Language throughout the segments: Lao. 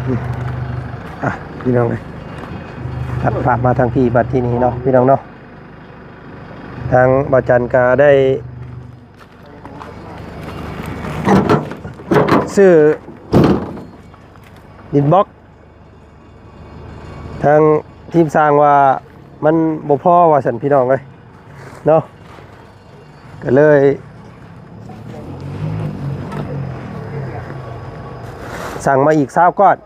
ອ່ະ ພີ່ນ້ອງເອີຍ ຕັດພາບມາທາງພີ້ບັດທີນີ້ເນາະ ພີ່ນ້ອງເນາະ. ທາງບ່າວຈັນກະໄດ້ຊື້ດິນບລັອກ ທາງທີມຊ່າງວ່າມັນບໍ່ພໍວ່າຊັ້ນ ພີ່ນ້ອງເອີຍເນາະ ກໍເລີຍສັ່ງມາອີກຊາວກ້ອນ.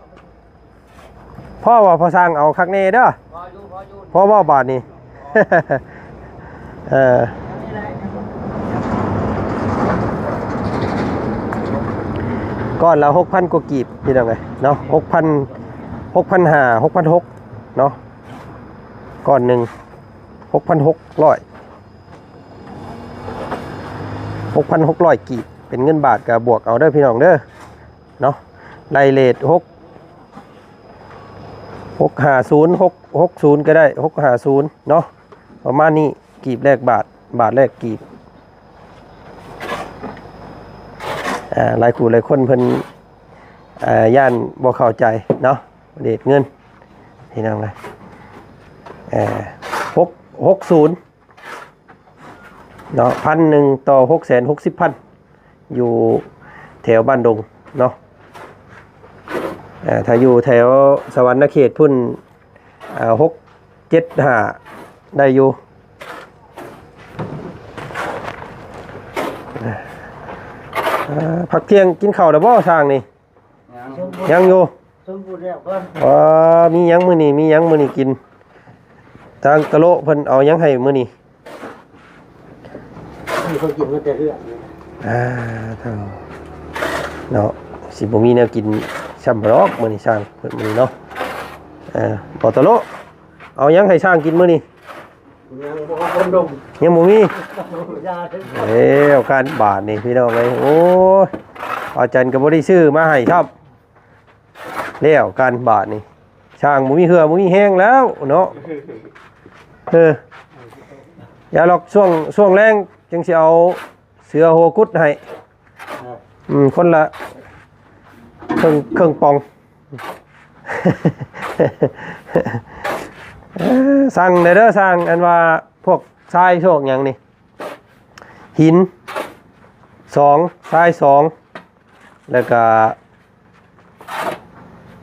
ພໍບໍ່ ພໍ່ຊ່າງເອົາຄັກແນ່ເດີ. ພໍຢູ່ ພໍຢູ່ ພໍບໍ່ບາດນີ້? ເອີ ກ້ອນລະຫົກພັນກວ່າກີບ ພີ່ນ້ອງເອີຍເນາະ ຫົກພັນ ຫົກພັນຫ້າ ຫົກພັນຫົກເນາະ ກ້ອນໜຶ່ງຫົກພັນຫົກຮ້ອຍ ຫົກພັນຫົກຮ້ອຍກີບ ເປັນເງິນບາດກໍບວກເອົາເດີ ພີ່ນ້ອງເດີເນາະ. ໄລ່ເລດ ຫົກ ຫົກຫ້າສູນ ຫົກ ຫົກສູນກໍໄດ້ ຫົກຫ້າສູນເນາະ ປະມານນີ້ ກີບແລກບາດ ບາດແລກກີບ. ອ່າ ຫຼາຍຄູ່ຫຼາຍຄົນເພິ່ນ ອ່າ ຢ້ານບໍ່ເຂົ້າໃຈເນາະ ເລດເງິນ ພີ່ນ້ອງເອີຍ ອ່າ ຫົກ ຫົກສູນ ເນາະ ພັນໜຶ່ງຕໍ່ ຫົກແສນຫົກສິບພັນ ຢູ່ແຖວບ້ານດົງເນາະ. ເອີ ຖ້າຢູ່ແຖວສະຫວັນນະເຂດພຸ້ນ ເອີ ຫົກເຈັດຫ້າ ໄດ້ຢູ່. ເອີ ພັກທ່ຽງກິນເຂົ້າແລ້ວບໍ່ຊ່າງນີ້? ຍັງ ຍັງຢູ່ ສົມບູນແລ້ວກ່ອນ. ເອີ ມີຫຍັງມື້ນີ້ ມີຫຍັງມື້ນີ້ກິນ? ທາງຕະໂລະເພິ່ນເອົາຫຍັງໃຫ້ມື້ນີ້? ມີເຂົາກິນມາແຕ່ເຮືອນ. ອ່າ ເນາະ ຊິບໍ່ມີແນວກິນຊ້ຳດອກມື້ນີ້ຊ່າງເພິ່ນ ມື້ນີ້ເນາະ. ເອີ ບໍ່ຕະໂລະ ເອົາຫຍັງໃຫ້ຊ່າງກິນມື້ນີ້? ຍັງບໍ່ຄົນລົງ ຍັງບໍ່ມີ. ແລ້ວກັນບາດນີ້ ພີ່ນ້ອງເອີຍ ໂອ້ຍ ອາຈານກໍບໍ່ໄດ້ຊື້ມາໃຫ້ຊ້ຳ. ແລ້ວກັນບາດນີ້ ຊ່າງບໍ່ມີເຫື່ອບໍ່ມີແຮງແລ້ວເນາະ. ເອີ ຢ່າຫຼອກ ຊ່ວງ ຊ່ວງແລງຈັ່ງຊິເອົາເສືອຫົວກຸດໃຫ້ ເອີ ອືມ ຄົນລະເຄິ່ງ ເຄິ່ງປ່ອງ. ເອີ ສັ່ງແດ່ເດີ ສັ່ງ ອັນວ່າພວກຊາຍ ພວກຫຍັງນີ້ ຫີນສອງ ຊາຍສອງ ແລ້ວກະ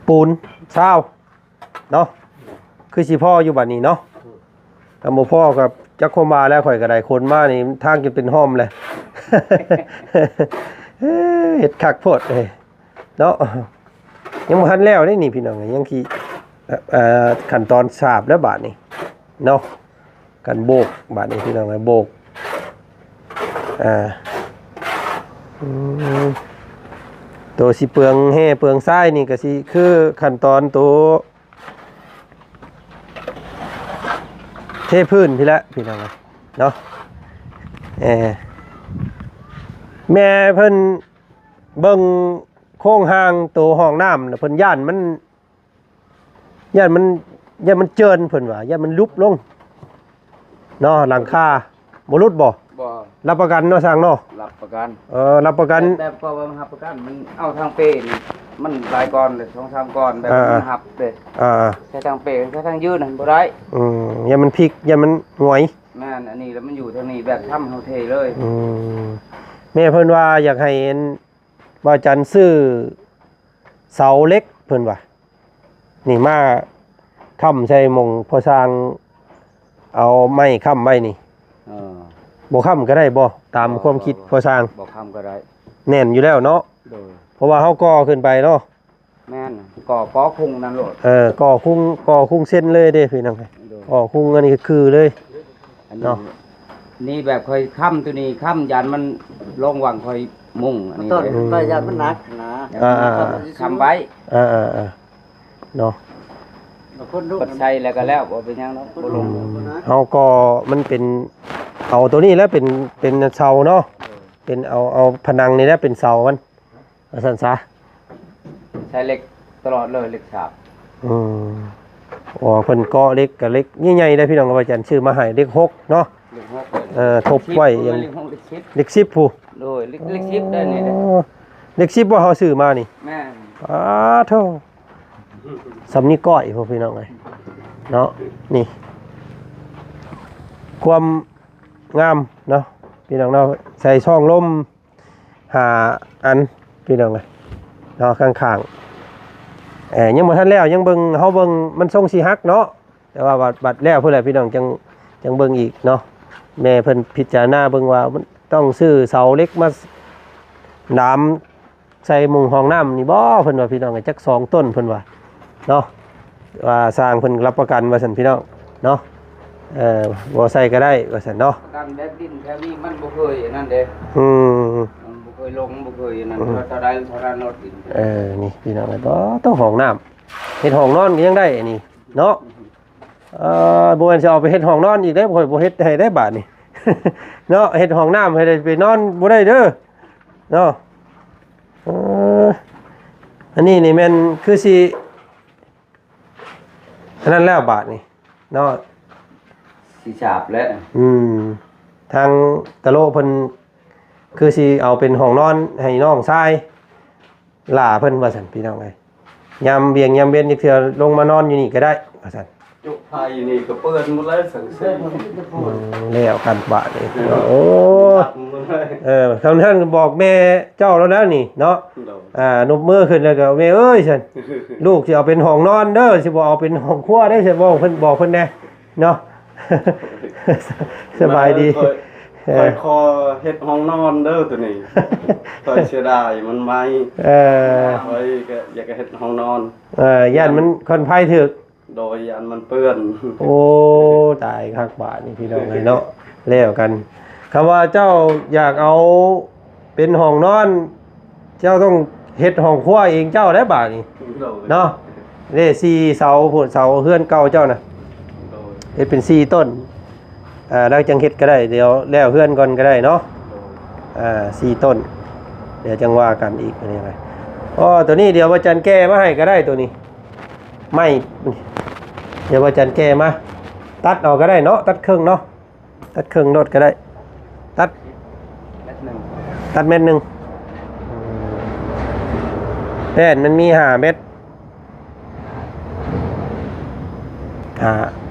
ປູນຊາວເນາະ ຄືຊິພໍຢູ່ບາດນີ້ເນາະ. ຄັນບໍ່ພໍກໍຈັກຄວາມວ່າແລ້ວ ຂ້ອຍກໍໄດ້ຂົນມານີ້ ທາງຈົນເປັນຮ່ອມແລ້ວ. ເຮັດຄັກໂພດເອີຍເນາະ ຍັງບໍ່ທັນແລ້ວເດ້ນີ້ ພີ່ນ້ອງ ຍັງຊິ ເອີ ຂັ້ນຕອນສາບແລ້ວບາດນີ້ເນາະ. ກັນໂບກບາດນີ້ ພີ່ນ້ອງເອີຍ ໂບກ ອ່າ ອືມ ໂຕຊິເປືອງແຮ່ເປືອງຊາຍນີ້ກໍຊິຄືຂັ້ນຕອນໂຕເທພື້ນພີ້ແຫຼະ ພີ່ນ້ອງເອີຍເນາະ. ເອີ ແມ່ເພິ່ນເບິ່ງໂຄງຮ່າງໂຕຫ້ອງນ້ຳ ເພິ່ນຢ້ານມັນ ຢ້ານມັນ ຢ້ານມັນເຈີນ ເພິ່ນວ່າ ຢ້ານມັນຫຼຸບລົງເນາະ. ຫຼັງຄາບໍ່ຫຼຸບບໍ່? ບໍ່. ຮັບປະກັນເນາະ ຊ່າງເນາະ? ຮັບປະກັນ. ເອີ ຮັບປະກັນ. ແຕ່ ແຕ່ກໍວ່າຮັບປະກັນ ມັນເອົາທາງເປນີ້ ມັນຫຼາຍກ້ອນເລີຍ ສອງສາມກ້ອນ ແບບ ເອີ ມັນຮັບເດ້. ເອີ ໃຊ້ທາງເປ ໃຊ້ທາງຍືນນັ້ນບໍ່ໄດ້. ອືມ ຢ້ານມັນພິກ ຢ້ານມັນຫງວຍ. ແມ່ນ ອັນນີ້ແລ້ວມັນຢູ່ທາງນີ້ ແບບທຳເຮົາເທເລີຍ. ອືມ ແມ່ເພິ່ນວ່າຢາກໃຫ້ອັນ ບ່າວຈັນຊື້ເສົາເຫຼັກ ເພິ່ນວ່າ ນີ້ມາຄ້ຳໃສ່ໝ່ອງພໍ່ຊ່າງເອົາໄມ້ຄ້ຳໄວ້ນີ້. ເອີ ບໍ່ຄ້ຳກໍໄດ້ບໍ່? ຕາມຄວາມຄິດພໍ່ຊ່າງ. ບໍ່ຄ້ຳກໍໄດ້ ແໜ້ນຢູ່ແລ້ວເນາະ. ໂດຍ ເພາະວ່າເຮົາກໍ່ຂຶ້ນໄປເນາະ. ແມ່ນ ກໍ່ ກໍ່ຄຸງນັ້ນໂລດ. ເອີ ກໍ່ຄຸງ ກໍ່ຄຸງເຊັ່ນເລີຍເດ້ພີ່ນ້ອງ. ໂດຍ ກໍ່ຄຸງອັນນີ້ຄືເລີຍ. ອັນນີ້ເນາະ ນີ້ແບບຂ້ອຍຄ້ຳຕົວນີ້ ຄ້ຳຢ້ານມັນລົງຫວ່າງຂ້ອຍມຸງອັນນີ້ເດ້. ອືມ ຢ້ານມັນໜັກນະ. ອ່າໆ ຄ້ຳໄວ້. ເອີໆໆ ເນາະ ບັດໃສ່ແລ້ວກໍແລ້ວ ບໍ່ເປັນຫຍັງດອກ ບໍ່ລົງ. ອືມ ເຮົາກໍມັນເປັນ ເອົາຕົວນີ້ແຫຼະເປັນ ເປັນເສົາເນາະ. ເອີ ເປັນເອົາ ເອົາຜະໜັງນີ້ແຫຼະເປັນເສົາມັນ ວ່າຊັ້ນຊະ. ໃຊ້ເຫຼັກຕະຫຼອດເລີຍ ເຫຼັກສາບ. ອືມ ອໍ ເພິ່ນເກາະເຫຼັກ ກະເຫຼັກໃຫຍ່ໆເດ້ພີ່ນ້ອງ. ອາຈານຊື້ມາໃຫ້ ເຫຼັກຫົກເນາະ. ເຫຼັກຫົກ ເອີ ທົບໄວ້ ເຫຼັກຫົກ ເຫຼັກສິບ ເຫຼັກສິບພຸ້ນ. ໂດຍ ເຫຼັກ ເຫຼັກສິບໄດ້ນີ້. ອໍ ເຫຼັກສິບບໍ່ ເຮົາຊື້ມານີ້? ແມ່ນ. ປາໂທ ສ່ຳນິ້ວກ້ອຍພຸ້ນ ພີ່ນ້ອງເອີຍເນາະ. ນີ້ ຄວາມງາມເນາະ ພີ່ນ້ອງເນາະ. ໃສ່ຊ່ອງລົມຫ້າອັນ ພີ່ນ້ອງເອີຍເນາະ ຂ້າງໆ. ເອີ ຍັງບໍ່ທັນແລ້ວ ຍັງເບິ່ງ ເຮົາເບິ່ງ ມັນຊົງຊິຫັກເນາະ. ແຕ່ວ່າບັດ ບັດແລ້ວພຸ້ນແຫຼະ ພີ່ນ້ອງ ຈັ່ງ ຈັ່ງເບິ່ງອີກເນາະ. ແມ່ເພິ່ນພິຈາລະນາເບິ່ງວ່າ ມັນຕ້ອງຊື້ເສົາເຫຼັກມາດາມໃສ່ມຸງຫ້ອງນ້ຳນີ້ບໍ່ ເພິ່ນວ່າ ພີ່ນ້ອງເອີຍ. ຈັກສອງຕົ້ນ ເພິ່ນວ່າເນາະ ວ່າຊ່າງເພິ່ນຮັບປະກັນວ່າຊັ້ນ ພີ່ນ້ອງເນາະ. ເອີ ບໍ່ໃສ່ກໍໄດ້ວ່າຊັ້ນເນາະ. ປະກັນແບບດິນແຖວນີ້ມັນບໍ່ເຄີຍອັນນັ້ນເດ້. ອືມ ມັນບໍ່ເຄີຍລົງ ບໍ່ເຄີຍອັນນັ້ນ ອືມ ເທົ່າໃດເທົ່ານັ້ນໂລດດິນ. ເອີ ນີ້ ພີ່ນ້ອງເອີຍ ບໍ່ຕ້ອງຫ້ອງນ້ຳ ເຮັດຫ້ອງນອນກໍຍັງໄດ້ອັນນີ້ເນາະ. ເອີ ບໍ່ແມ່ນຊິເອົາໄປເຮັດຫ້ອງນອນອີກເດ້ ຂ້ອຍບໍ່ເຮັດໃຫ້ໄດ້ບາດນີ້ເນາະ. ເຮັດຫ້ອງນ້ຳໃຫ້ໄດ້ໄປນອນບໍ່ໄດ້ເດີເນາະ. ເອີ ອັນນີ້ນີ້ແມ່ນຄືຊິອັນນັ້ນແລ້ວບາດນີ້ເນາະ ຊິສາບແລ້ວ. ອືມ ທາງຕະໂລເພິ່ນຄືຊິເອົາເປັນຫ້ອງນອນໃຫ້ນ້ອງຊາຍ ຫຼ້າເພິ່ນວ່າຊັ້ນ ພີ່ນ້ອງເອີຍ. ຍາມວຽງຍາມເວັນຈັກເທື່ອລົງມານອນຢູ່ນີ້ກໍໄດ້ວ່າຊັ້ນ. ຈຸໄພນີ້ກໍເປື້ອນໝົດແລ້ວສັງເສ. ອືມ ແລ້ວກັນບາດນີ້. ໂອ້ ເອີ ຄຳນັ້ນບອກແມ່ເຈົ້າແລ້ວນະນີ້ເນາະ. ອ່າ ນົບມືຂຶ້ນແລ້ວກໍ ແມ່ເອີຍ ຊັ້ນ ລູກຊິເອົາເປັນຫ້ອງນອນເດີ ຊິບໍ່ເອົາເປັນຫ້ອງຄົວເດ້ ຊິບອກເພິ່ນ ບອກເພິ່ນແດ່. ເນາະ ສະບາຍດີ. ຂ້ອຍ ເອີ ຂ້ອຍຂໍເຮັດຫ້ອງນອນເດີໂຕນີ້ ຂ້ອຍເສຍດາຍມັນໄໝ້. ເອີ ຂ້ອຍກໍຢາກເຮັດຫ້ອງນອນ. ເອີ ຢ້ານມັນຄວັນໄຟຖືກ. ໂດຍ ຢ້ານມັນເປື້ອນ. ໂອ້ ຕາຍຄັກບາດນີ້ ພີ່ນ້ອງເອີຍເນາະ. ແລ້ວກັນ ຄຳວ່າເຈົ້າຢາກເອົາ ເປັນຫ້ອງນອນ ເຈົ້າຕ້ອງເຮັດຫ້ອງຄົວເອງເຈົ້າໄດ້ບາດນີ້ ໂດຍ ເນາະ. ເດ້ ສີ່ເສົາພຸ້ນ ເສົາເຮືອນເກົ່າເຈົ້ານະ ໂດຍ ເຮັດເປັນສີ່ຕົ້ນ. ອ່າ ແລ້ວຈັ່ງເຮັດກໍໄດ້ ດຽວແລ້ວເຮືອນກ່ອນກໍໄດ້ເນາະ. ໂດຍ ອ່າ ສີ່ຕົ້ນ ດຽວຈັ່ງວ່າກັນອີກ. ໂອ້ ໂຕນີ້ດຽວວ່າຈັນແກ້ມາໃຫ້ກໍໄດ້ ໂຕນີ້ ໄມ້ ດຽວວ່າຈັນແກ້ມາ ຕັດເອົາກໍໄດ້ເນາະ ຕັດເຄິ່ງເນາະ. ຕັດເຄິ່ງໂລດກໍໄດ້ ຕັດ ແມັດໜຶ່ງ ຕັດແມັດໜຶ່ງ. ແປ້ນມັນມີຫ້າແມັດ ຫ້າ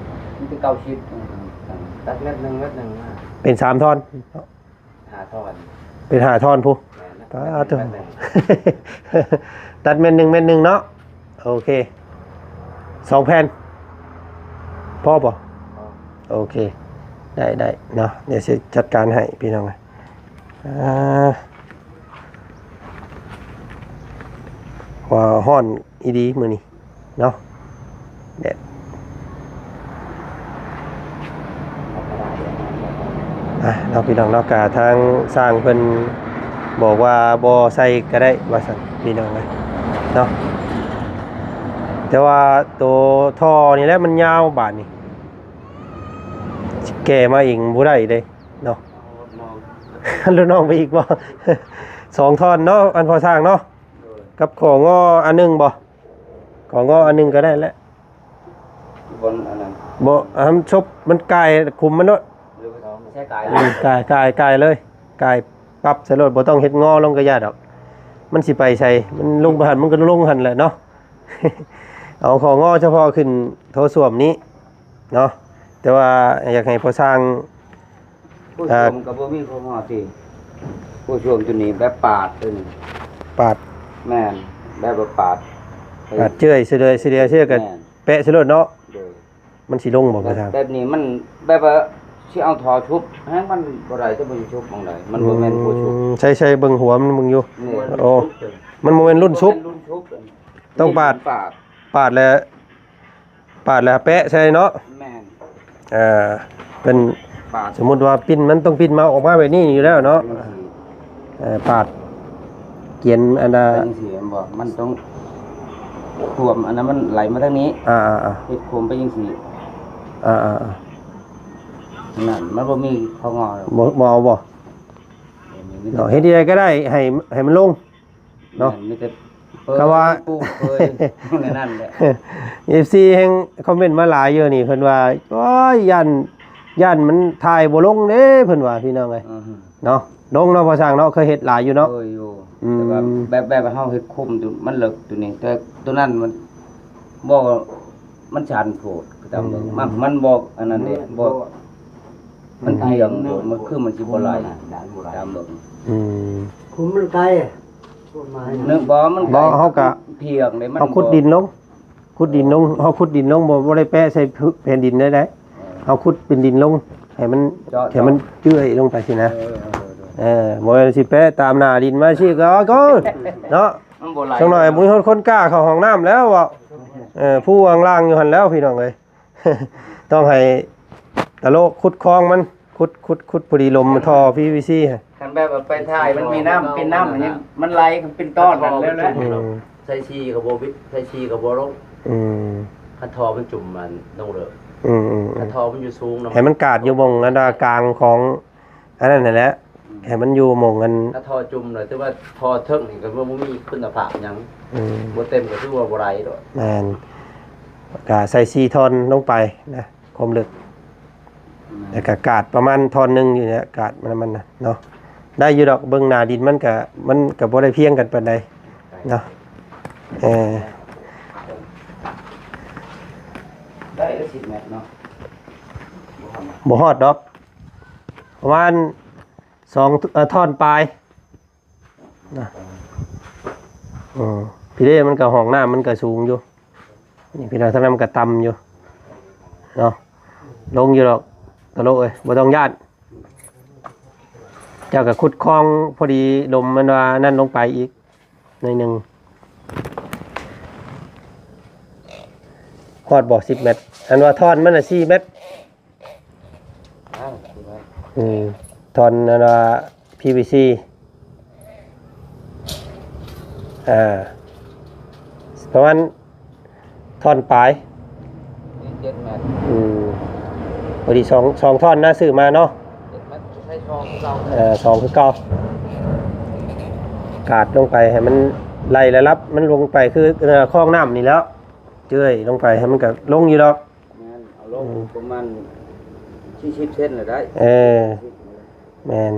ມັນເປັນເກົ້າສິບ ຕັດແມັດໜຶ່ງ ແມັດໜຶ່ງ ເປັນສາມທ່ອນ ຫ້າທ່ອນ ເປັນຫ້າທ່ອນພຸ້ນ. ແມ່ນ ຕັດແມັດໜຶ່ງ ແມັດໜຶ່ງ ແມັດໜຶ່ງເນາະ. ໂອເຄ ສອງແຜ່ນ ພໍບໍ່? ພໍ ໂອເຄ ໄດ້ ໄດ້ເນາະ. ດຽວຊິຈັດການໃຫ້ພີ່ນ້ອງ. ອ່າ ວ່າຮ້ອນອີ່ຫຼີມື້ນີ້ເນາະ ແດດ. ອ່ະ ເນາະ ພີ່ນ້ອງເນາະ ກະທາງຊ່າງເພິ່ນບອກວ່າບໍ່ໃສ່ກໍໄດ້ວ່າຊັ້ນ ພີ່ນ້ອງເອີຍເນາະ. ແຕ່ວ່າໂຕທໍ່ນີ້ແຫຼະມັນຍາວ ບາດນີ້ແກ່ມາອີກບໍ່ໄດ້ເດ້ເນາະ. ລຸ້ນນ້ອງໄປອີກບໍ່? ສອງທ່ອນເນາະ ອັນພໍຊ່າງເນາະ ກັບຂໍ້ງໍອັນໜຶ່ງບໍ່? ຂໍງໍອັນໜຶ່ງກໍໄດ້ແຫຼະ ບ່ອນອັນນັ້ນ ບໍ່ ອັນສົບມັນກາຍຂຸມມັນໂລດ ຫຼືວ່າໃຊ້ກາຍ ອືມ ກາຍ ກາຍ ກາຍເລີຍ ກາຍປັບໃສ່ໂລດ ບໍ່ຕ້ອງເຮັດງໍລົງກະຢ່າດອກ ມັນຊິໄປໃສ ມັນລົງໄປຫັ້ນ ມັນກໍລົງຫັ້ນແຫຼະເນາະ. ເອົາຂໍງໍສະເພາະຂຶ້ນໂຖສ້ວມນີ້ເນາະ ແຕ່ວ່າຢາກໃຫ້ພໍ່ຊ່າງ ຜູ້ຊົມກໍບໍ່ມີຄວາມຮອດຕິ ຜູ້ຊົມຕົວນີ້ແບບປາດຕົວນີ້ ປາດ ແມ່ນ ແບບວ່າປາດ ປາດເຈື່ອຍຊິເດ ຊິເດ ຊິກັນ ແມ່ນ ແປະໃສ່ໂລດເນາະ ໂດຍ ມັນຊິລົງບໍ່ ແບບ ປະທານ ແບບນີ້ມັນແບບວ່າຊິເອົາທໍ່ຊຸບແຮງມັນບໍ່ໄດ້ ຈະບໍ່ຊິຊຸບໝ່ອງໃດ ມັນບໍ່ແມ່ນຜູ້ຊຸບ ອືມ ໃຊ້ ໃຊ້ເບິ່ງຫົວມັນເບິ່ງຢູ່ ແມ່ນ ໂອ້ ມັນບໍ່ແມ່ນລຸ້ນຊຸບ ບໍ່ແມ່ນລຸ້ນຊຸບ ຕ້ອງປາດ ປາດ ປາດແລ້ວ ປາດແລ້ວແປະໃສ່ເນາະ ແມ່ນ ເອີ ເປັນ ປາດ ສົມມຸດວ່າປິ່ນ ມັນຕ້ອງປິ່ນມາ ອອກມາແບບນີ້ຢູ່ແລ້ວເນາະ ເອີ ປາດກຽນອັນນ່າ ເປັນຈັ່ງຊີ້ແມ່ນບໍ່ ມັນຕ້ອງຖ້ວມອັນນັ້ນ ມັນໄຫຼມາທາງນີ້ ອ່າໆໆ ເຮັດໂຄ້ງໄປຈັ່ງຊີ້ ອ່າໆໆ ນັ້ນ ມັນບໍ່ມີຂໍ້ງໍ ບໍ່ ບໍ່ເອົາບໍ່ ເອີ ມີ ເນາະ ເຮັດໃດກໍໄດ້ ໃຫ້ ໃຫ້ມັນລົງ ເນາະ ແມ່ນ ມີແຕ່ ຄຳວ່າ ເປີດ ປູເປີດ ໃນນັ້ນແຫຼະ ເອັຟຊີແຮ່ງຄອມເມັນມາຫຼາຍຢູ່ນີ້ ເພິ່ນວ່າ ໂອ້ຍ ຢ້ານ ຢ້ານມັນຖ່າຍບໍ່ລົງເດ້ ເພິ່ນວ່າ ພີ່ນ້ອງເອີຍ ອືຮຶ ເນາະ ລົງເນາະ ພໍ່ຊ່າງເນາະ ເຄີຍເຮັດຫຼາຍຢູ່ເນາະ ເຄີຍຢູ່ ອືມ ແຕ່ວ່າແບບ ແບບເຮົາເຮັດຄຸມຕົວ ມັນເລິກຕົວນີ້ ແຕ່ຕົວນັ້ນມັນ ບໍ່ ມັນຊັນໂພດຕາມເບິ່ງ ອືມ ມັນ ມັນບໍ່ອັນນັ້ນເດ້ ບໍ່ ມັນພຽງໂພດ ມັນຄືມັນຊິບໍ່ໄຫຼຕາມເບິ່ງ ອືມ ຄຸມມັນໄກ ເນາະ ບໍ່ ມັນ ບໍ່ ເຮົາກະ ພຽງເດ້ ມັນ ເຮົາຂຸດດິນລົງ ຂຸດດິນລົງ ເຮົາຂຸດດິນລົງ ບໍ່ ບໍ່ໄດ້ແປະໃສ່ພື້ນແຜ່ນດິນໄດ້ໃດ ເອີ ເຮົາຂຸດເປັນດິນລົງ ໃຫ້ມັນ ເຈາະ ໃຫ້ມັນເຈື່ອຍລົງໄປຊີ້ນະ ເອີ ເອີ ເອີ ບໍ່ແມ່ນຊິແປະຕາມໜ້າດິນມາຊີ້ກໍ ກໍ ເນາະ ມັນບໍ່ໄຫຼ ຈັກໜ້ອຍບໍ່ມີຄົນກ້າເຂົ້າຫ້ອງນ້ຳແລ້ວເວົ້າ ເອີ ຜູ້ວາງລ່າງຢູ່ຫັ້ນແລ້ວພີ່ນ້ອງເອີຍ ຕ້ອງໃຫ້ຕະໂລກຂຸດຄອງມັນ ຂຸດ ຂຸດ ຂຸດພໍດີລົມທໍ່ ພີວີຊີ ຄັນແບບວ່າໄປຖ່າຍມັນມີນ້ຳ ເປັນນ້ຳ ມັນໄຫຼເປັນຕອນນັ້ນແລ້ວນະ ອືມ ໃສ່ຊີກໍບໍ່ວິດ ໃສ່ຊີກໍບໍ່ລົງ ອືມ ຄັນທໍ່ມັນຈຸ່ມມັນລົງເລີຍ ອືມໆໆ ຄັນທໍ່ມັນຢູ່ສູງນຳ ໃຫ້ມັນກາດຢູ່ໝ່ອງອັນວ່າກາງຂອງ ອັນນັ້ນຫັ້ນແຫຼະ ອືມ ໃຫ້ມັນຢູ່ໝ່ອງອັນ ຖ້າທໍ່ຈຸ່ມແລ້ວ ແຕ່ວ່າທໍ່ເທິງນີ້ກໍບໍ່ມີຄຸນນະພາບຫຍັງ ອືມ ບໍ່ເຕັມກໍຄືວ່າບໍ່ໄດ້ດອກ ແມ່ນ ກະໃສ່ສີ່ທ່ອນລົງໄປນະ ຄວາມເລິກ ແມ່ນ ແລ້ວກະກາດປະມານທ່ອນໜຶ່ງຢູ່ແຫຼະ ກາດມັນ ມັນນະເນາະ ໄດ້ຢູ່ດອກ ເບິ່ງໜ້າດິນມັນກະ ມັນກະບໍ່ໄດ້ພຽງກັນປານໃດເນາະ ເອີ ໄດ້ສິບແມັດເນາະ ບໍ່ຮອດດອກ ປະມານສອງ ເອີ ທ່ອນປາຍນະ ເອີ ພີເດ້ ມັນກະຫ້ອງນ້ຳມັນກະສູງຢູ່ ນີ້ພີ່ນ້ອງ ທາງນັ້ນມັນກະຕ່ຳຢູ່ເນາະ ລົງຢູ່ດອກ ຕະໂລກເອີຍ ບໍ່ຕ້ອງຢ້ານ ເຈົ້າກະຂຸດຄອງພໍດີລົມມັນວ່ານັ້ນລົງໄປອີກໜ້ອຍໜຶ່ງ ຮອດບໍ່ ສິບແມັດ ອັນວ່າທ່ອນມັນນະສີ່ແມັດ ອືມ ທ່ອນອັນວ່າພີວີຊີ ອ່າ ປະມານທ່ອນປາຍ ນີ້ເຈັດແມັດ ອືມ ພໍດີສອງ ສອງທ່ອນນະ ຊື້ມາເນາະ ເຈັດແມັດ ໃຊ້ສອງຄືເກົ່າ ເອີ ສອງຄືເກົ່າ ກາດລົງໄປໃຫ້ມັນໄລ່ລະດັບມັນລົງໄປ ຄື ເອີ ຄອງນ້ຳນີ້ແຫຼ້ວ ເຈື່ອຍລົງໄປໃຫ້ມັນກະລົງຢູ່ດອກ ແມ່ນ ເອົາລົງ ອືມ ປະມານສີ່ສິບເຊັນລະໄດ້ ເອີ ແມ່ນ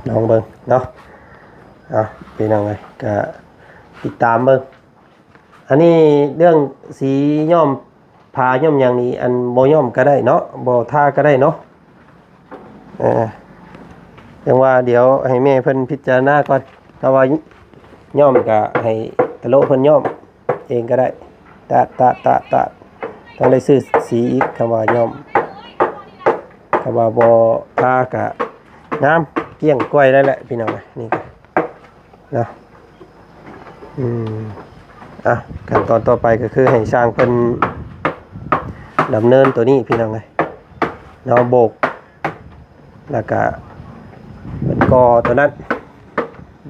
ລອງເບິ່ງເນາະ ເອົາ ພີ່ນ້ອງເອີຍ ກະຕິດຕາມເບິ່ງ ອັນນີ້ເລື່ອງສີຍ້ອມ ຜ້າຍ້ອມຫຍັງນີ້ ອັນບໍ່ຍ້ອມກໍໄດ້ເນາະ ບໍ່ທາກໍໄດ້ເນາະ ເອີ ຈັ່ງວ່າດຽວໃຫ້ແມ່ເພິ່ນພິຈາລະນາກ່ອນ ຖ້າວ່າຍ້ອມກໍໃຫ້ຕະໂລະເພິ່ນຍ້ອມເອງກໍໄດ້ ຕາດ ຕາດ ຕາດ ຕາດ ຕ້ອງໄດ້ຊື້ສີອີກ ຄຳວ່າຍ້ອມ ຄຳວ່າບໍ່ທາກໍງາມ ກ້ຽງກ້ວຍໄດ້ແຫຼະ ພີ່ນ້ອງເອີຍ ນີ້ກໍ ເນາະ ອືມ ອ່ະ ຂັ້ນຕອນຕໍ່ໄປກໍຄືໃຫ້ຊ່າງເພິ່ນດຳເນີນຕົວນີ້ພີ່ນ້ອງເອີຍເນາະ ໂບກ ແລ້ວກະເພິ່ນກໍ່ຕົວນັ້ນ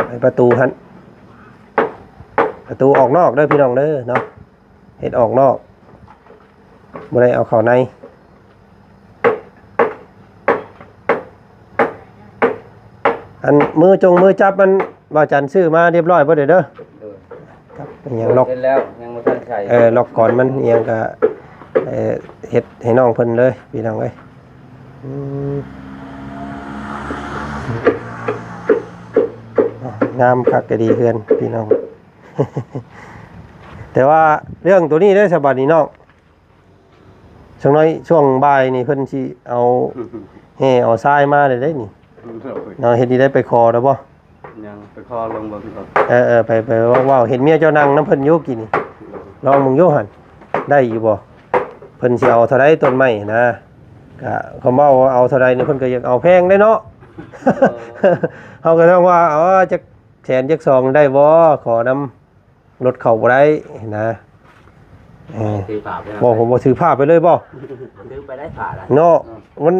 ໃນປະຕູຫັ້ນ ປະຕູອອກນອກເດີພີ່ນ້ອງເດີເນາະ ເຮັດອອກນອກ ບໍ່ໄດ້ເອົາເຂົ້າໃນ ອັນມືຈົງມືຈັບມັນ ບ່າວຈັນຊື້ມາຮຽບຮ້ອຍເບິດເດີ ໂດຍ ກັບອີຫຍັງລັອກ ເຮັດແລ້ວ ຍັງບໍ່ທັນໃສ່ ເອີ ລັອກກອນມັນອີຫຍັງກະ ເອີ ເຮັດໃຫ້ນ້ອງເພິ່ນເລີຍພີ່ນ້ອງເອີຍ ອືມ ງາມຄັກກະດີເຮືອນພີ່ນ້ອງ ແຕ່ວ່າເລື່ອງໂຕນີ້ເດ້ ສະບາດນີ້ນ້ອງ ຈັກໜ້ອຍຊ່ວງບ່າຍນີ້ເພິ່ນຊິເອົາແຮ່ເອົາຊາຍມາແລ້ວເດ້ນີ້ ໂດຍ ເນາະ ເຮັດນີ້ໄດ້ໄປຂໍແລ້ວບໍ່? ຍັງ ໄປຂໍລອງເບິ່ງກ່ອນ ເອີໆ ໄປ ໄປເວົ້າ ເຫັນເມຍເຈົ້ານັ່ງນຳເພິ່ນຢູ່ກີ້ນີ້ ໂດຍ ລອງເບິ່ງຢູ່ຫັ້ນ ໄດ້ຢູ່ບໍ່? ເພິ່ນຊິເອົາເທົ່າໃດຕົ້ນໄມ້ນະ ກະຄຳເວົ້າວ່າເອົາເທົ່າໃດນີ້ ເພິ່ນກໍຢາກເອົາແພງເດ້ເນາະ ເອີ ເຮົາກໍຕ້ອງວ່າ ເອີ ຈັກແສນຈັກສອງໄດ້ບໍ່? ຂໍນຳ ລົດເຂົ້າບໍ່ໄດ້ນະ ເອີ ຖືຝາໄປນຳ ບໍ່ ບໍ່ ບໍ່ຖືຝາໄປເລີຍບໍ່? ບໍ່ຖືໄປໄດ້ຝານະ ເນາະ ມັນ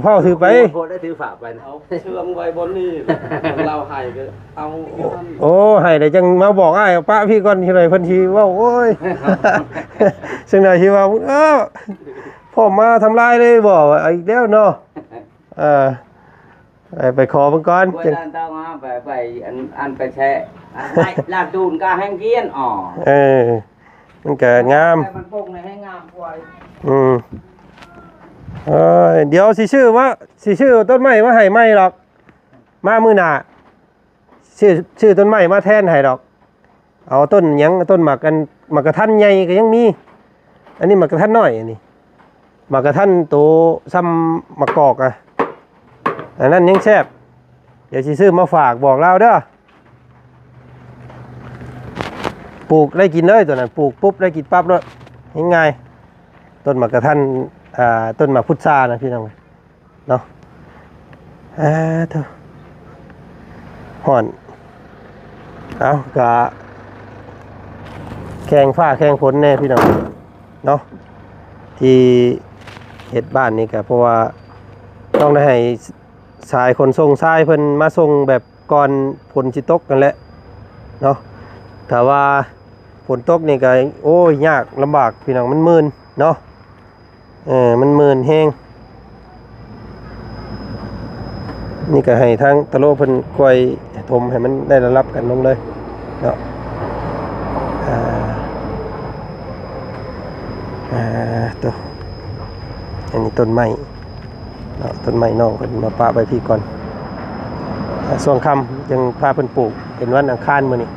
ເຝົ້າຖືໄປ ໂອ້ ບໍ່ໄດ້ຖືຝາໄປນະ ເອົາເຊື່ອງໄວ້ບ່ອນນີ້ ລາວໃຫ້ກໍເອົາ ໂອ້ ໃຫ້ແລ້ວຈັ່ງມາບອກອ້າຍ ປະພີ່ກ່ອນ ຊິໄດ້ເພິ່ນຊິເວົ້າ ໂອ້ຍ ຈັ່ງໃດຊິວ່າ ເອີ ພໍ່ມາທຳລາຍເລີຍບໍ່? ເອົາອີກແລ້ວເນາະ ເອີ ໄປ ໄປຂໍເບິ່ງກ່ອນ ໂອ້ຍ ຈັ່ງ ອັນເຈົ້າມາໄປ ໄປ ອັນ ອັນໄປແຊະ ອັນໄປລາກດູນກະແຮງກຽນ ອໍ ເອີ ມັນກະງາມ ມັນປົກໃນແຮງງາມກວ່າ ອືມ ເອີຍ ດຽວຊິຊື້ມາ ຊິຊື້ຕົ້ນໄມ້ມາໃຫ້ໃໝ່ດອກ ມາມື້ໜ້າ ຊື້ ຊື້ຕົ້ນໄມ້ມາແທນໃຫ້ດອກ. ເອົາຕົ້ນຫຍັງ ຕົ້ນໝາກອັນ ໝາກກະທັນໃຫຍ່ກໍຍັງມີ. ອັນນີ້ໝາກກະທັນນ້ອຍ ອັນນີ້ໝາກກະທັນໂຕຊ່ຳໝາກກອກອະ ອັນນັ້ນຍັງແຊບ. ດຽວຊິຊື້ມາຝາກ ບອກລາວເດີ. ປູກໄດ້ກິນເລີຍໂຕນັ້ນ ປູກປຸບໄດ້ກິນປັບໂລດ ງ່າຍໆ. ຕົ້ນໝາກກະທັນ ອ່າ ຕົ້ນໝາກພຸດຊານະພີ່ນ້ອງເນາະ. ອ່າ ໂທ້ ຮ້ອນ. ເອົາ ກະແຂ່ງຟ້າແຂ່ງຝົນແດ່ພີ່ນ້ອງເນາະ ທີ່ເຮັດບ້ານນີ້ກະ ເພາະວ່າຕ້ອງໄດ້ໃຫ້ສາຍຂົນສົ່ງຊາຍເພິ່ນມາສົ່ງແບບກ່ອນຝົນຊິຕົກຫັ້ນແຫຼະເນາະ. ຖ້າວ່າຝົນຕົກນີ້ກະ ໂອ້ຍ ຍາກລຳບາກພີ່ນ້ອງ ມັນມື່ນເນາະ. ເອີ ມັນມື່ນແຮງ. ນີ້ກໍໃຫ້ທາງຕະໂລເພິ່ນກວຍຖົມໃຫ້ມັນໄດ້ລະດັບກັນລົງເລີຍເນາະ. ອ່າ ອ່າ ໂຕ ອັນນີ້ຕົ້ນໄມ້ເນາະ ຕົ້ນໄມ້ນ້ອງເພິ່ນມາປະໄວ້ພີ້ກ່ອນ. ອ່າ ຊ່ວງຄ່ຳຈຶ່ງພາເພິ່ນປູກ ເປັນວັນອັງຄານມື້ນີ້.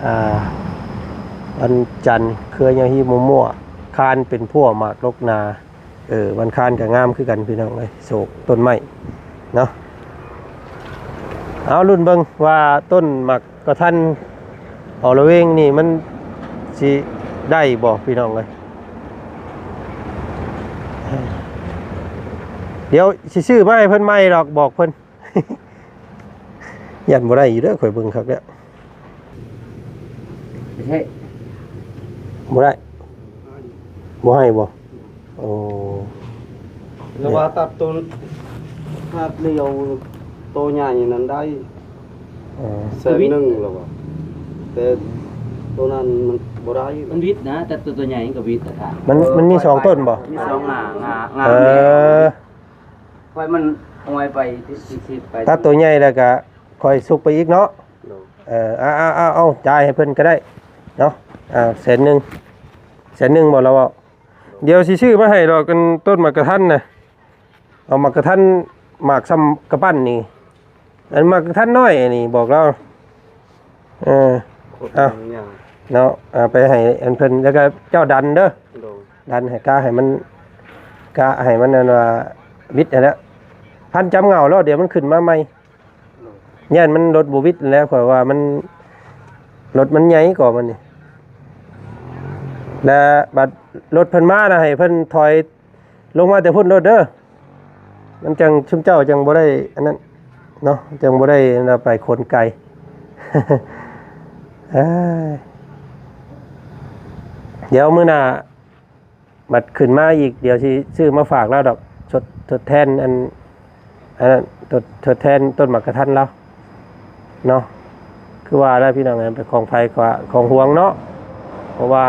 ອ່າ ວັນຈັນເຄືອຍາຮີມົວໆ ຄານເປັນພົວໝາກດົກໜາ. ເອີ ວັນຄານກໍງາມຄືກັນພີ່ນ້ອງເອີຍ ໂສກຕົ້ນໄມ້ເນາະ. ເອົາ ລຸ້ນເບິ່ງວ່າຕົ້ນໝາກກະທັນອໍລະເວງນີ້ມັນຊິໄດ້ບໍ່ພີ່ນ້ອງເອີຍ. ດຽວຊິຊື້ມາໃຫ້ເພິ່ນໃໝ່ດອກ ບອກເພິ່ນ. ຢ້ານບໍ່ໄດ້ຢູ່ເດີ ຂ້ອຍເບິ່ງຄັກແລ້ວ. ບໍ່ໃຫ້ ບໍ່ໄດ້ ບໍ່ໃຫ້ບໍ່? ໂອ້ ແຕ່ວ່າຕັດໂຕ ຕັດລຽວໂຕໃຫຍ່ນັ້ນໄດ້ ເອີ ແສນໜຶ່ງແລ້ວວ່າ ແຕ່ໂຕນັ້ນມັນບໍ່ໄດ້ ມັນວິດນະ ແຕ່ໂຕ ໂຕໃຫຍ່ມັນກໍວິດນະ. ມັນ ມັນມີສອງຕົ້ນບໍ່? ມີສອງງາ ງາ ງາ ເອີ ຂ້ອຍມັນອອຍໄປ ຕິດ ຕິດ ຕິດໄປ ຕັດໂຕໃຫຍ່ແລ້ວກະຄ່ອຍສຸກໄປອີກເນາະ. ໂດຍ ເອີ ເອົາ ເອົາ ເອົາ ເອົາ ຈ່າຍໃຫ້ເພິ່ນກໍໄດ້ເນາະ. ອ່າ ແສນໜຶ່ງ ແສນໜຶ່ງບໍ່ລາວເວົ້າ. ດຽວຊິຊື້ມາໃຫ້ດອກ ອັນຕົ້ນໝາກກະທັນນະ ເອົາໝາກກະທັນ ໝາກຊ່ຳກະປັ້ນນີ້ ອັນໝາກກະທັນນ້ອຍນີ້ ບອກລາວ. ເອີ ເອົາເນາະ ເອົາໄປໃຫ້ອັນເພິ່ນ ແລ້ວກໍເຈົ້າດັນເດີ ໂດຍ ດັນໃຫ້ກະໃຫ້ມັນ ກະໃຫ້ມັນ ອັນວ່າວິດຫັ້ນແຫຼະ ພັນຈຳເຫງົ້າໂລດ ດຽວມັນຂຶ້ນມາໃໝ່. ໂດຍ ຢ້ານມັນລົດບໍ່ວິດແລ້ວ ຂ້ອຍວ່າມັນ ລົດມັນໃຫຍ່ກວ່າມັນນີ້ ແລ້ວບັດລົດເພິ່ນມານະ ໃຫ້ເພິ່ນຖອຍ ລົງມາແຕ່ພຸ້ນໂລດເດີ ມັນຈັ່ງ ຊຸມເຈົ້າຈັ່ງບໍ່ໄດ້ອັນນັ້ນເນາະ ຈັ່ງບໍ່ໄດ້ອັນວ່າໄປຂົນໄກ. ເອີຍ ດຽວມື້ໜ້າບັດຂຶ້ນມາອີກ ດຽວຊິຊື້ມາຝາກລາວດອກ ທົດ ທົດແທນອັນ ອັນນັ້ນ ທົດ ທົດແທນຕົ້ນໝາກກະທັນລາວເນາະ. ຄືວ່າແຫຼະພີ່ນ້ອງເອີຍ ເປັນຂອງໃຜກໍຂອງຫວງເນາະ ເພາະວ່າ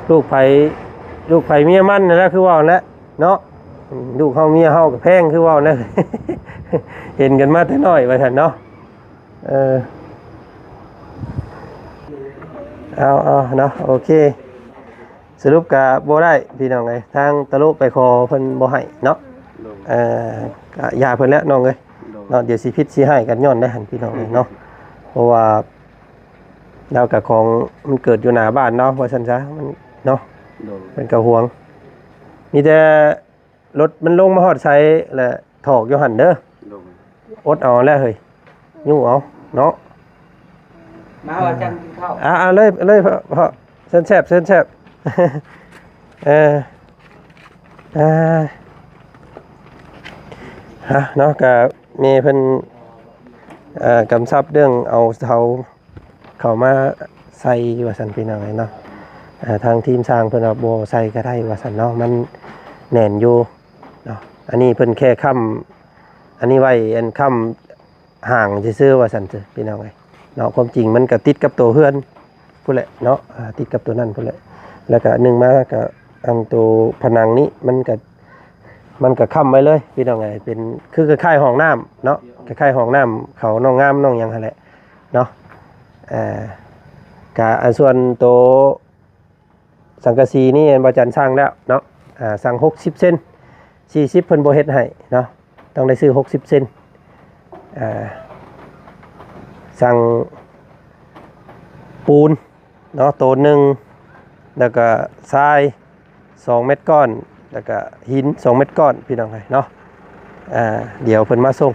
ລູກໃຜ ລູກໃຜເມຍມັນນັ້ນແຫຼະ ຄືເວົ້າແຫຼະເນາະ. ອືມ ລູກເຮົາເມຍເຮົາກໍແພງ ຄືເວົ້າແຫຼະ ເຫັນກັນມາແຕ່ນ້ອຍວ່າຊັ້ນເນາະ. ເອີ ເອົາ ເອົາເນາະ ໂອເຄ. ສະຫຼຸບກະບໍ່ໄດ້ພີ່ນ້ອງເອີຍ ທາງຕະໂລໄປຂໍເພິ່ນບໍ່ໃຫ້ເນາະ. ໂດຍ ເອີ ກະຢ່າເພິ່ນແຫຼະນ້ອງເອີຍ ໂດຍ ເນາະ. ດຽວຊິຜິດຊິຮ້າຍກັນຍ້ອນໄດ້ຫັ້ນພີ່ນ້ອງເອີຍເນາະ ເພາະວ່າລາວກະຂອງມັນເກີດຢູ່ໜ້າບ້ານເນາະ ວ່າຊັ້ນຊະ ມັນເນາະ. ໂດຍ ເພິ່ນກະຫວງ ມີແຕ່ ລົດມັນລົງມາຮອດໃສ ແລະຖອກຢູ່ຫັ້ນເດີ. ໂດຍ ອົດເອົາແຫຼະເຮີ້ຍ ຍູ້ເອົາເນາະ. ມາວ່າຈັ່ງກິນເຂົ້າ ອ່າ ເອົາເລີຍ ເອົາເລີຍ ເຊີນແຊບ ເຊີນແຊບ. ເອີ ອ່າ ຮະ ເນາະ ກະແມ່ເພິ່ນ ເອີ ກຳຊັບເລື່ອງເອົາເສົາ ເຂົ້າມາໃສ່ວ່າຊັ້ນ ພີ່ນ້ອງເອີຍເນາະ. ເອີ ທາງທີມຊ່າງເພິ່ນວ່າບໍ່ໃສ່ກໍໄດ້ວ່າຊັ້ນເນາະ ມັນແໜ້ນຢູ່ເນາະ. ອັນນີ້ເພິ່ນແຄ່ຄ້ຳ ອັນນີ້ໄວ້ອັນຄ້ຳຮ່າງຊື່ໆວ່າຊັ້ນເທີ ພີ່ນ້ອງເອີຍເນາະ. ຄວາມຈິງມັນກໍຕິດກັບໂຕເຮືອນພຸ້ນແຫຼະເນາະ ອ່າ ຕິດກັບໂຕນັ້ນພຸ້ນແຫຼະ. ແລ້ວກໍໜຶ່ງມາກໍອັນໂຕຜະໜັງນີ້ມັນກໍ ມັນກໍຄ້ຳໄວ້ເລີຍ ພີ່ນ້ອງເອີຍ ເປັນຄືຄ້າຍໆຫ້ອງນ້ຳເນາະ ຄ້າຍໆຫ້ອງນ້ຳເຂົາ ນ້ອງງາມ ນ້ອງຫຍັງຫັ້ນແຫຼະເນາະ. ເອີ ກະອັນສ່ວນໂຕສັງກະສີນີ້ ແມ່ນບໍ່ຈັນສັ່ງແລ້ວເນາະ ອ່າ ສັ່ງຫົກສິບເຊັນ ສີ່ສິບເພິ່ນບໍ່ເຮັດໃຫ້ເນາະ ຕ້ອງໄດ້ຊື້ຫົກສິບເຊັນ. ອ່າ ສັ່ງປູນເນາະ ໂຕໜຶ່ງ ແລ້ວກະຊາຍສອງເມັດກ້ອນ ແລ້ວກະຫີນສອງເມັດກ້ອນ ພີ່ນ້ອງເອີຍເນາະ. ອ່າ ດຽວເພິ່ນມາສົ່ງ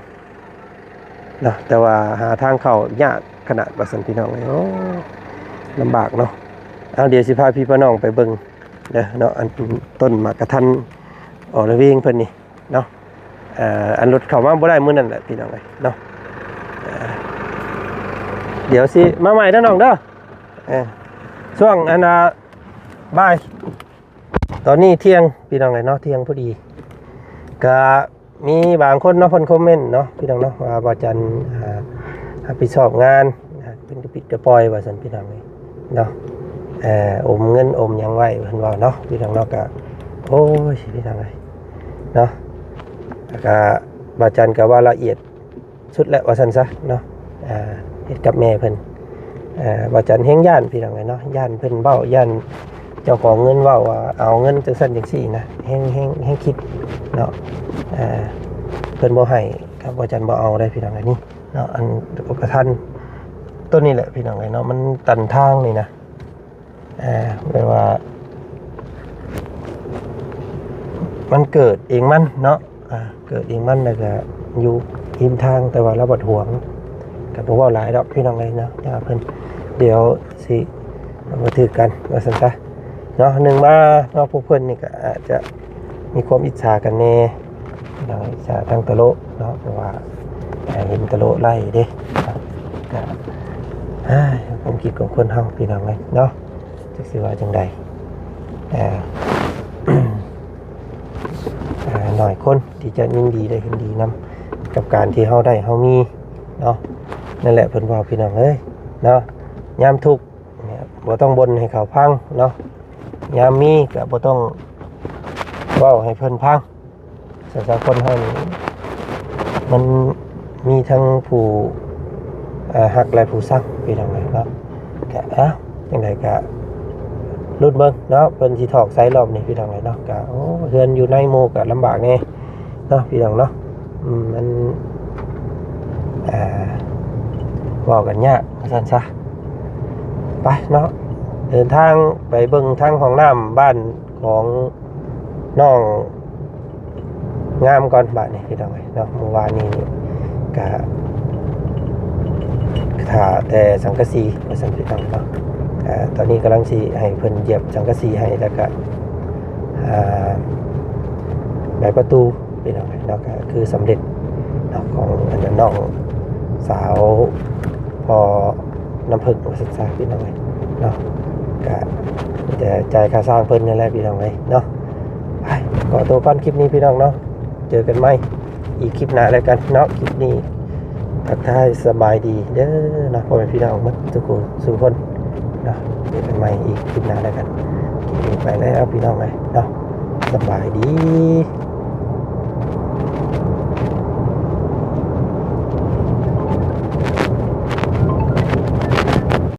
ເນາະ ແຕ່ວ່າຫາທາງເຂົ້າຍາກຂະໜາດວ່າຊັ້ນ ພີ່ນ້ອງເອີຍ. ໂອ້ ລຳບາກເນາະ. ເອົາ ດຽວຊິພາພີ່ພານ້ອງໄປເບິ່ງເດີເນາະ ອັນຕົ້ນໝາກກະທັນອໍລະເວງເພິ່ນນີ້ເນາະ. ເອີ ອັນລົດເຂົ້າມາບໍ່ໄດ້ມື້ນັ້ນແຫຼະ ພີ່ນ້ອງເອີຍເນາະ. ເອີ ດຽວຊິມາໃໝ່ເດີນ້ອງເດີ. ເອີ ຊ່ວງອັນ ອ່າ ບ່າຍ ຕອນນີ້ທ່ຽງ ພີ່ນ້ອງເອີຍເນາະ ທ່ຽງພໍດີ. ກະມີບາງຄົນເນາະ ເພິ່ນຄອມເມັນເນາະ ພີ່ນ້ອງເນາະ ວ່າບ່າວຈັນ ອ່າ ຮັບຜິດຊອບງານ ອ່າ ເປັນກະປິດກະປ່ອຍວ່າຊັ້ນ ພີ່ນ້ອງເອີຍເນາະ. ເອີ ອົມເງິນອົມຫຍັງໄວ້ ເພິ່ນເວົ້າເນາະ ພີ່ນ້ອງເນາະ. ກະ ໂອ້ຍ ພີ່ນ້ອງເອີຍເນາະ ແລ້ວກະບ່າວຈັນກະວ່າລະອຽດ ສຸດແລ້ວວ່າຊັ້ນຊະເນາະ. ອ່າ ເຮັດກັບແມ່ເພິ່ນ ອ່າ ບ່າວຈັນແຮງຢ້ານ ພີ່ນ້ອງເອີຍເນາະ ຢ້ານເພິ່ນເວົ້າ ຢ້ານເຈົ້າຂອງເງິນເວົ້າວ່າເອົາເງິນຈັ່ງຊັ້ນຈັ່ງຊີ້ນະ ແຮງ ແຮງ ແຮງຄິດເນາະ. ອ່າ ເພິ່ນບໍ່ໃຫ້ ກະບ່າວຈັນບໍ່ເອົາໄດ໋ ພີ່ນ້ອງເອີຍ. ນີ້ເນາະ ອັນປະທານຕົ້ນນີ້ແຫຼະ ພີ່ນ້ອງເອີຍເນາະ ມັນຕັນທາງນີ້ນະ. ອ່າ ແບບວ່າມັນເກີດເອງມັນເນາະ ອ່າ ເກີດເອງມັນ ແລ້ວກະຢູ່ຮິມທາງ ແຕ່ວ່າລາວບັດຫວງ ກະບໍ່ເວົ້າຫຼາຍດອກ ພີ່ນ້ອງເອີຍເນາະ ຢ່າເພິ່ນ ດຽວຊິບໍ່ຖືກກັນວ່າຊັ້ນຊະເນາະ. ໜຶ່ງມາເນາະ ພວກເພິ່ນນີ້ກະອາດຈະມີຄວາມອິດສາກັນແດ່ ພີ່ນ້ອງ ອິດສາທາງຕະໂລະເນາະ ເພາະວ່າເຫັນຕະໂລະໄລ່ເດ້. ກະ ອ້າຍ ຄວາມຄິດຂອງຄົນເຮົາ ພີ່ນ້ອງເອີຍເນາະ ຈັກຊິວ່າຈັ່ງໃດ. ເອີ ເອີ ໜ້ອຍຄົນທີ່ຈະຍິນດີໄດ້ເຫັນດີນຳ ກັບການທີ່ເຮົາໄດ້ເຮົາມີເນາະ. ນັ້ນແຫຼະເພິ່ນເວົ້າ ພີ່ນ້ອງເອີຍເນາະ ຍາມທຸກ ບໍ່ຕ້ອງບົ່ນໃຫ້ເຂົາຟັງເນາະ ຍາມມີກະບໍ່ຕ້ອງເວົ້າໃຫ້ເພິ່ນຟັງ. ສາວໆ ຄົນເຮົານີ້ມັນມີທັງຜູ້ ເອີ ຮັກ ແລະ ຜູ້ຊັງ ພີ່ນ້ອງເອີຍເນາະ. ກະ ເອົາ ຈັ່ງໃດກະລຸ້ນເບິ່ງເນາະ ເພິ່ນຊິຖອກໃສລອບນີ້ ພີ່ນ້ອງເອີຍເນາະ. ກະ ໂອ້ ເຮືອນຢູ່ໃນໝູ່ກະລຳບາກແດ່ເນາະ ພີ່ນ້ອງເນາະ. ອືມ ມັນ ອ່າ ເວົ້າກັນຍາກວ່າຊັ້ນຊະ. ໄປເນາະ ເດີນທາງໄປເບິ່ງທາງຫ້ອງນ້ຳບ້ານຂອງນ້ອງງາມກ່ອນບາດນີ້ ພີ່ນ້ອງເອີຍເນາະ. ມື້ວານນີ້ກະຖ້າແຕ່ສັງກະສີວ່າຊັ້ນ ພີ່ນ້ອງເນາະ. ອາ ຕອນນີ້ກຳລັງຊິໃຫ້ເພິ່ນຢຽບສັງກະສີໃຫ້ ແລ້ວກະ ອາ ໄດ້ປະຕູ ພີ່ນ້ອງເນາະ ກະຄືສຳເລັດເນາະ ຂອງອັນນັ້ນ ນ້ອງສາວພໍ່ນ້ຳເຜິ້ງວ່າຊັ້ນຊະ ພີ່ນ້ອງເອີຍເນາະ. ກະມີແຕ່ຈ່າຍຄ່າສ້າງເພິ່ນນັ້ນແຫຼະ ພີ່ນ້ອງເອີຍເນາະ. ໄປ ຂໍໂຕກ່ອນຄລິບນີ້ ພີ່ນ້ອງເນາະ ເຈີກັນໃໝ່ອີກຄລິບໜ້າແລ້ວກັນເນາະ. ຄລິບນີ້ທັກທາຍສະບາຍດີເດີເນາະ ພໍ່ແມ່ພີ່ນ້ອງໝົດທຸກຜູ້ສູ່ຄົນເນາະ. ເຈີກັນໃໝ່ອີກຄລິບໜ້າແລ້ວກັນ. ຄລິບນີ້ໄປແລ້ວ ພີ່ນ້ອງເອີຍເນາະ ສະບາຍດີ.